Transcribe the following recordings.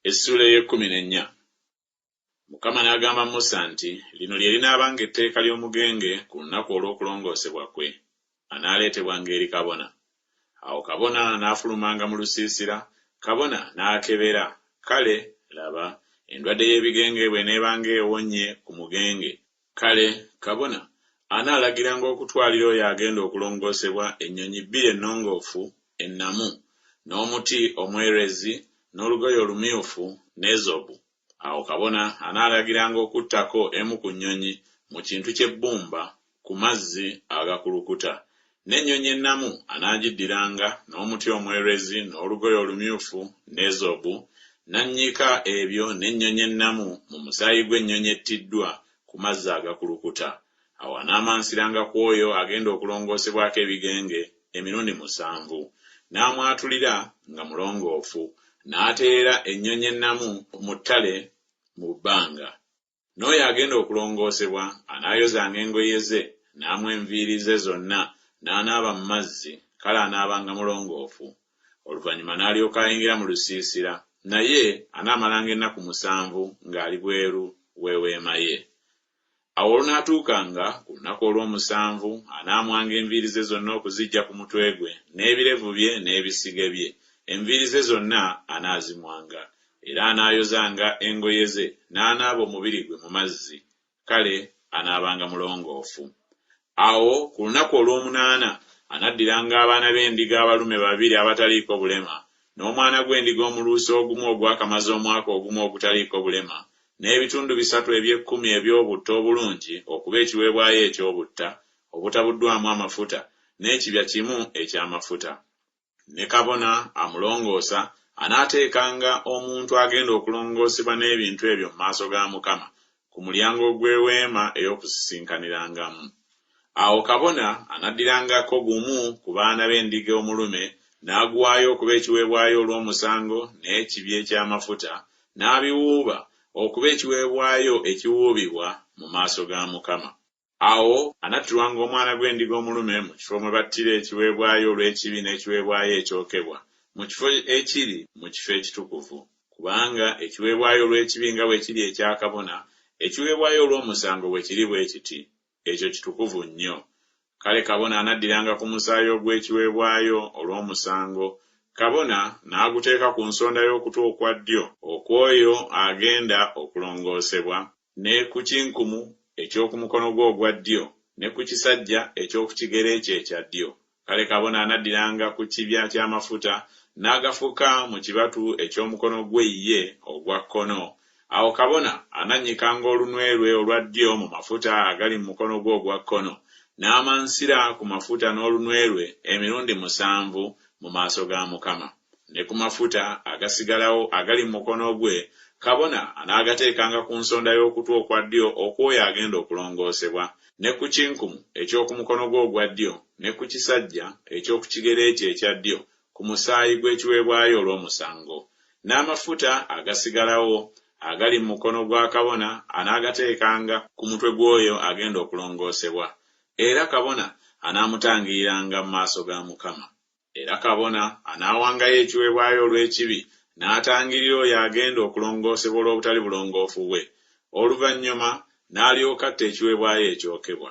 Essuula ey'ekkumi n'ennya. Mukama n'agamba Musa nti, Lino lye linaabanga etteeka ly'omugenge ku lunaku olw'okulongoosebwa kwe, anaaleetebwanga eri kabona. Awo kabona anaafulumanga mu lusiisira, kabona n'akebera, kale, laba, endwadde y'ebigenge bw'eneebanga ewonye ku mugenge, Kale kabona anaalagiranga okutwalira oyo agenda okulongoosebwa ennyonyi bbiri ennongoofu ennamu, n'omuti omwerezi, n'olugoye olumyufu, n'ezobu. Awo kabona anaalagiranga okuttako emu ku nnyonyi mu kintu ky'ebbumba ku mazzi agakulukuta, n'ennyonyi ennamu anaagiddiranga n'omuti omwerezi n'olugoye olumyufu n'ezobu, n'annyika ebyo n'ennyonyi ennamu mu musaayi gw'ennyonyi ettiddwa ku mazzi agakulukuta. Awo anaamansiranga ku oyo agenda okulongoosebwako ebigenge emirundi musanvu, n'amwatulira nga mulongoofu, n'ateera ennyonyi ennamu mu ttale mu bbanga. N'oyo agenda okulongoosebwa anaayozanga engoye ze, n'amwa enviiri ze zonna, n'anaaba mu mazzi, kale anaabanga mulongoofu. Oluvannyuma n'alyoka ayingira mu lusiisira, naye anaamalanga ennaku musanvu ng'ali bweru w'eweema ye. Awo olunaatuukanga ku lunaku olw'omusanvu, anaamwanga enviiri ze zonna okuziggya ku mutwe gwe, n'ebirevu bye n'ebisige bye, enviiri ze zonna anaazimwanga. Era anaayozanga engoye ze, n'anaaba omubiri gwe mu mazzi, kale anaabanga mulongoofu. Awo ku lunaku olw'omunaana anaddiranga abaana b'endiga abalume babiri abataliiko bulema, n'omwana gw'endiga omuluusi ogumu ogwakamaze omwaka ogumu ogutaliiko bulema, n'ebitundu bisatu eby'ekkumi eby'obutta obulungi okuba ekiweebwayo eky'obutta obutabuddwamu amafuta, n'ekibya kimu eky'amafuta. Ne kabona amulongoosa anaateekanga omuntu agenda okulongoosebwa n'ebintu ebyo mu maaso ga Mukama ku mulyango gw'eweema ey'okusisinkanirangamu. Awo kabona anaddirangako gumu ku baana b'endiga omulume n'aguwaayo okuba ekiweebwayo olw'omusango n'ekibya eky'amafuta, n'abiwuuba okuba ekiweebwayo ekiwuubibwa mu maaso ga Mukama. Awo anattirwanga omwana gw'endiga omulume mu kifo mwe battira ekiweebwayo olw'ekibi n'ekiweebwayo ekyokebwa, mu kifo ekiri mu kifo ekitukuvu. Kubanga ekiweebwayo olw'ekibi nga bwe kiri ekya kabona, ekiweebwayo olw'omusango bwe kiri bwe kiti, ekyo kitukuvu nnyo. Kale kabona anaddiranga ku musaayi ogw'ekiweebwayo olw'omusango, kabona n'aguteeka ku nsonda y'okutu okwa ddyo okw'oyo agenda okulongoosebwa, ne ku kinkumu eky'oku mukono gwe ogwa ddyo, ne ku kisajja eky'oku kigere kye ekya ddyo. Kale kabona anaddiranga ku kibya ky'amafuta, n'agafuka mu kibatu eky'omukono gwe ye ogwa kkono, awo kabona anannyikanga olunwe lwe olwa ddyo mu mafuta agali mu mukono gwe ogwa kkono, n'amansira ku mafuta n'olunwe lwe emirundi musanvu mu maaso ga Mukama. Ne ku mafuta agasigalawo agali mu mukono gwe, kabona anaagateekanga ku nsonda y'okutu okwa ddyo okw'oyo agenda okulongoosebwa, ne ku kinkumu eky'oku mukono gwe ogwa ddyo, ne ku kisajja eky'oku kigere kye ekya ddyo, ku musaayi gw'ekiweebwayo olw'omusango. N'amafuta agasigalawo agali mu mukono gwa kabona anaagateekanga ku mutwe gw'oyo agenda okulongoosebwa, era kabona anaamutangiriranga mu maaso ga Mukama. Era kabona anaawangayo ekiweebwayo olw'ekibi n'atangirira oyo agenda okulongoosebwa olw'obutali bulongoofu bwe, oluvannyuma n'alyoka atta ekiweebwayo ekyokebwa.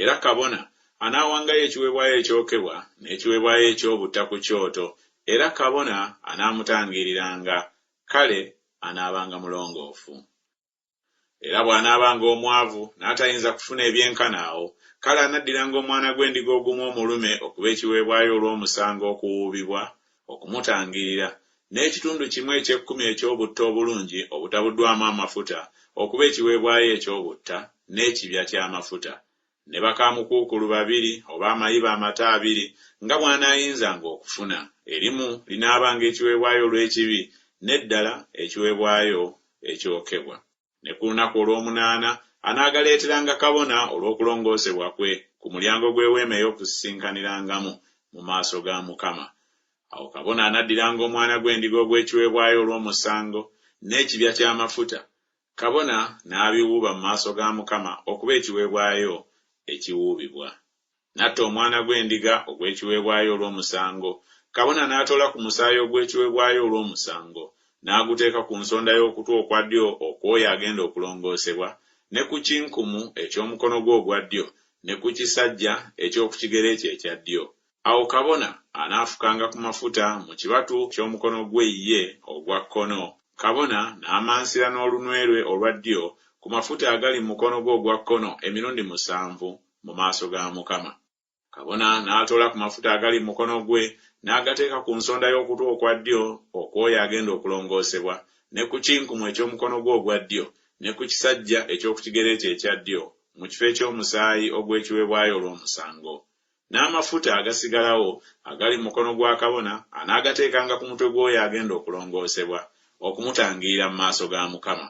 Era kabona anaawangayo ekiweebwayo ekyokebwa n'ekiweebwayo eky'obutta ku kyoto, era kabona anaamutangiriranga, kale anaabanga mulongoofu. Era bw'anaabanga omwavu, n'atayinza kufuna ebyenkana awo, kale anaddiranga omwana gw'endiga ogumu omulume okuba ekiweebwayo olw'omusango okuwuubibwa, okumutangirira, n'ekitundu kimu eky'ekkumi eky'obutta obulungi obutabuddwamu amafuta okuba ekiweebwayo eky'obutta, n'ekibya ky'amafuta. Ne bakaamukuukulu babiri oba amayiba amato abiri, nga bw'anaayinzanga okufuna, erimu linaabanga ekiweebwayo olw'ekibi, n'eddala ekiweebwayo ekyokebwa. Ne ku lunaku olw'omunaana anaagaleeteranga kabona olw'okulongoosebwa kwe, ku mulyango gw'eweema ey'okusisinkanirangamu, mu maaso ga Mukama. Awo kabona anaddiranga omwana gw'endiga ogw'ekiweebwayo olw'omusango, n'ekibya ky'amafuta, Kabona n'abiwuuba mu maaso ga Mukama okuba ekiweebwayo ekiwuubibwa. N'atta omwana gw'endiga ogw'ekiweebwayo olw'omusango, kabona n'atoola ku musaayi ogw'ekiweebwayo olw'omusango, n'aguteeka ku nsonda y'okutu okwa ddyo okw'oyo agenda okulongoosebwa, ne ku kinkumu eky'omukono gwe ogwa ddyo, ne ku kisajja eky'oku kigere kye ekya ddyo. Awo kabona anaafukanga ku mafuta mu kibatu ky'omukono gwe ye ogwa kkono, kabona n'amansira n'olunwe lwe olwa ddyo ku mafuta agali mu mukono gwe ogwa kkono emirundi musanvu mu maaso ga Mukama. Kabona n'atoola ku mafuta agali mu mukono gwe n'agateeka ku nsonda y'okutu okwa ddyo okw'oyo agenda okulongoosebwa, ne ku kinkumu eky'omukono gwe ogwa ddyo, ne ku kisajja eky'oku kigere kye ekya ddyo, mu kifo eky'omusaayi ogw'ekiweebwayo olw'omusango. N'amafuta agasigalawo agali mu mukono gwa kabona anaagateekanga ku mutwe gw'oyo agenda okulongoosebwa, okumutangirira mu maaso ga Mukama.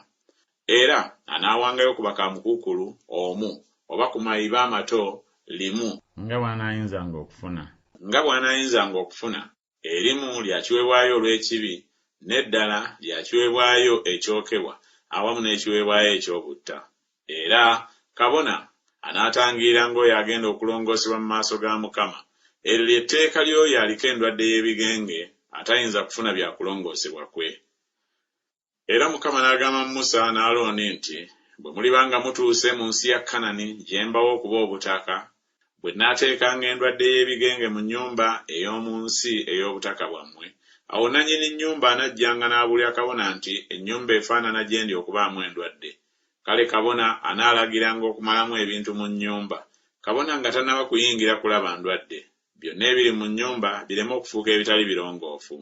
Era anaawangayo ku bakamukuukulu omu, oba ku mayiba amato limu. Nga bw'anaayinzanga okufuna. Nga bw'anaayinzanga okufuna, erimu lya kiweebwayo olw'ekibi, n'eddala lya kiweebwayo ekyokebwa awamu n'ekiweebwayo eky'obutta. Era kabona anaatangiriranga oyo agenda okulongoosebwa mu maaso ga Mukama. Eryo lye tteeka ly'oyo aliko endwadde y'ebigenge, atayinza kufuna bya kulongoosebwa kwe. Era Mukama n'agamba Musa ne Alooni nti, Bwe muliba nga mutuuse mu nsi ya Kanani gye mbawa okuba obutaka, bwe nnaateekanga endwadde y'ebigenge mu nnyumba ey'omu nsi ey'obutaka bwammwe, awo nnannyini nnyumba anajjanga n'abuulira kabona nti ennyumba efaanana gye ndi okubaamu endwadde. Kale kabona anaalagiranga okumalamu ebintu mu nnyumba, kabona nga tannaba kuyingira kulaba ndwadde, byonna ebiri mu nnyumba bireme okufuuka ebitali birongoofu.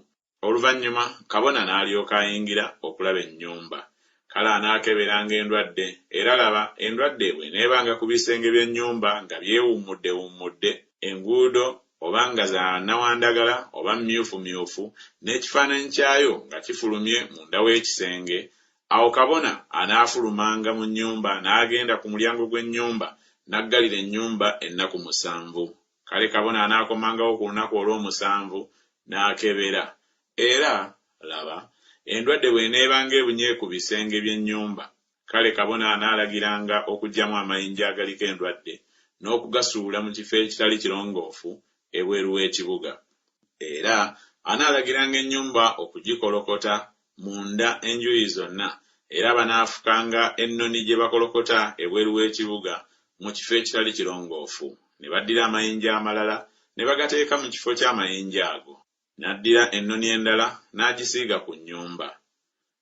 Oluvannyuma kabona n'alyoka ayingira okulaba ennyumba. Kale anaakeberanga endwadde, era laba, endwadde bw'eneebanga ku bisenge by'ennyumba nga byewummuddewummudde, enguudo oba nga za nnawandagala oba mmyufumyufu, n'ekifaananyi kyayo nga kifulumye munda w'ekisenge, awo kabona anaafulumanga mu nnyumba n'agenda ku mulyango gw'ennyumba n'aggalira ennyumba ennaku musanvu. Kale kabona anaakomangawo ku lunaku olw'omusanvu n'akebera, era, laba, endwadde bw'eneebanga ebunye ku bisenge by'ennyumba, kale kabona anaalagiranga okuggyamu amayinja agaliko endwadde n'okugasuula mu kifo ekitali kirongoofu ebweru w'ekibuga. Era anaalagiranga ennyumba okugikolokota munda enjuyi zonna, era banaafukanga ennoni gye bakolokota ebweru w'ekibuga mu kifo ekitali kirongoofu. Ne baddira amayinja amalala ne bagateeka mu kifo ky'amayinja ago. N'addira ennoni endala n'agisiiga ku nnyumba.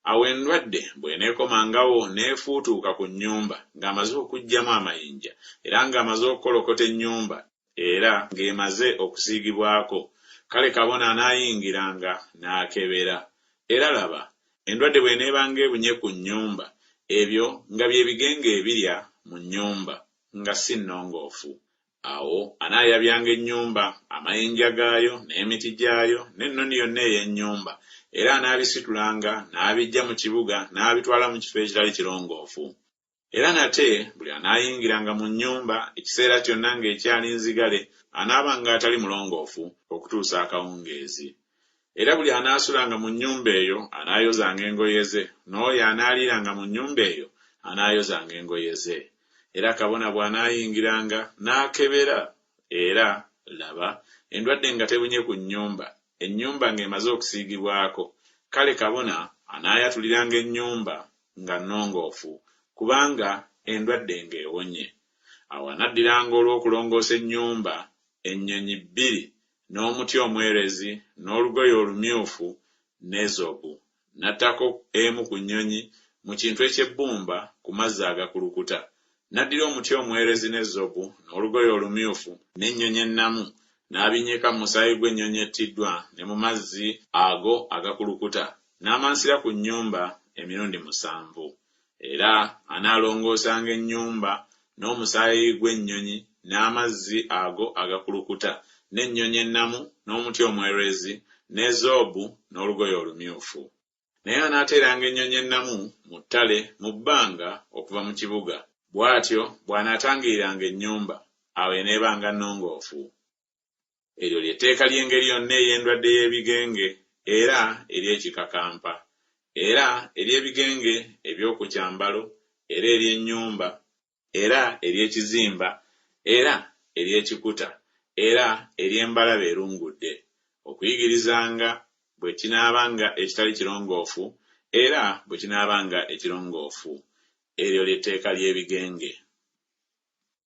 Awo endwadde bw'eneekomangawo n'efuutuuka ku nnyumba ng'amaze okuggyamu amayinja era ng'amaze okukolokota ennyumba era ng'emaze okusiigibwako, kale kabona anaayingiranga n'akebera, era laba, endwadde bw'eneebanga ebunye ku nnyumba, ebyo nga bye bigenge ebirya mu nnyumba, nga si nnongoofu. Awo anaayabyanga ennyumba, amayinja gaayo, n'emiti gyayo, n'ennoni yonna ey'ennyumba, era anaabisitulanga n'abiggya mu kibuga n'abitwala mu kifo ekitali kirongoofu. Era nate buli anaayingiranga mu nnyumba ekiseera kyonna ng'ekyali nzigale anaabanga atali mulongoofu okutuusa akawungeezi. Era buli anaasulanga mu nnyumba eyo anaayozanga engoye ze, n'oyo anaaliiranga mu nnyumba eyo anaayozanga engoye ze. Era kabona bw'anaayingiranga n'akebera, era, laba, endwadde nga tebunye ku nnyumba, ennyumba ng'emaze okusiigibwako, kale kabona anaayatuliranga ennyumba nga nnongoofu, kubanga endwadde ng'ewonye. Awo anaddiranga olw'okulongoosa ennyumba ennyonyi bbiri n'omuti omwerezi n'olugoye olumyufu n'ezobu, n'attako emu ku nnyonyi mu kintu eky'ebbumba ku mazzi agakulukuta. N'addira omuti omwerezi n'ezobu n'olugoye olumyufu n'ennyonyi ennamu, n'abinnyika mu musaayi gw'ennyonyi ettiddwa ne mu mazzi ago agakulukuta, n'amansira ku nnyumba emirundi musanvu. Era anaalongoosanga ennyumba n'omusaayi gw'ennyonyi n'amazzi ago agakulukuta, n'ennyonyi ennamu, n'omuti omwerezi, n'ezobu, n'olugoye olumyufu. Naye anaateeranga ennyonyi ennamu mu ttale mu bbanga okuva mu kibuga. Bw'atyo bw'anaatangiriranga ennyumba, awo eneebanga nnongoofu. Eryo lye tteeka ly'engeri yonna ey'endwadde y'ebigenge, era ery'ekikakampa, era ery'ebigenge eby'oku kyambalo, era ery'ennyumba, era ery'ekizimba, era ery'ekikuta, era ery'embalabe erungudde, okuyigirizanga bwe kinaabanga ekitali kirongoofu Era bwe kinaabanga ekirongoofu. Eryo lye tteeka ly'ebigenge.